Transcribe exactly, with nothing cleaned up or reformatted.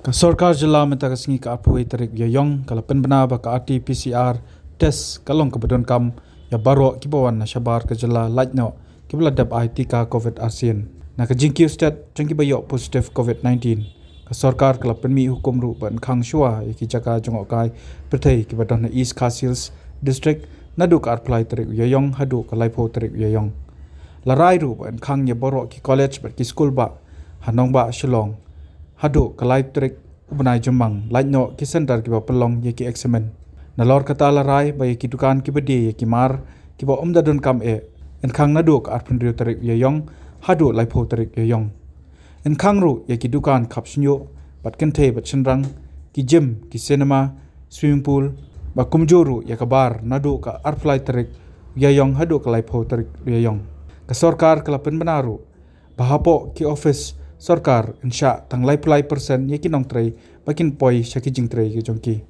Ka sorkar jylla mynta ka sngi ka arphew tarik Ïaïong ka la pynbna ba ka R T P C R test ka long kaba donkam ïa baroh kiba wan na shabar ka jylla lait noh kiba la dep ai tika covid arsien. Na ka jingkiew stet jong kiba ïoh positive covid nineteen, ka sorkar ka la pynmih hukum ruh ba yn khang shuwa ïa ki jaka jngohkai pyrthei kiba don ha East Khasi Hills District naduh ka arphew tarik Ïaïong haduh ka laiphew tarik Ïaïong. La rai ruh ba yn khang ïa baroh ki college bad ki skul bah ha nongbah Shillong haduh ka lai tarik u bnai Jymmang, lait noh ki center kiba pynlong ïa ki eksamin. Nalor kata la rai ba ïa ki dukan kiba die ïa ki mar kiba ym da donkam eh yn khang naduh ka arphew tarik Ïaïong haduh laiphew tarik Ïaïong. Yn khang ruh ïa ki dukan khap shñiuh bad kynthei bad shynrang, ki gym, ki cinema, swimming pool, bad kumjuh ruh ïa ka bar naduh ka arphew tarik Ïaïong haduh ka laiphew tarik Ïaïong. Ka sorkar ka la pynbna ruh ba hapoh ki office sorkar yn shah tang laiphew percent ïa ki nongtrei ba kin poi sha ki jingtrei ki jong ki.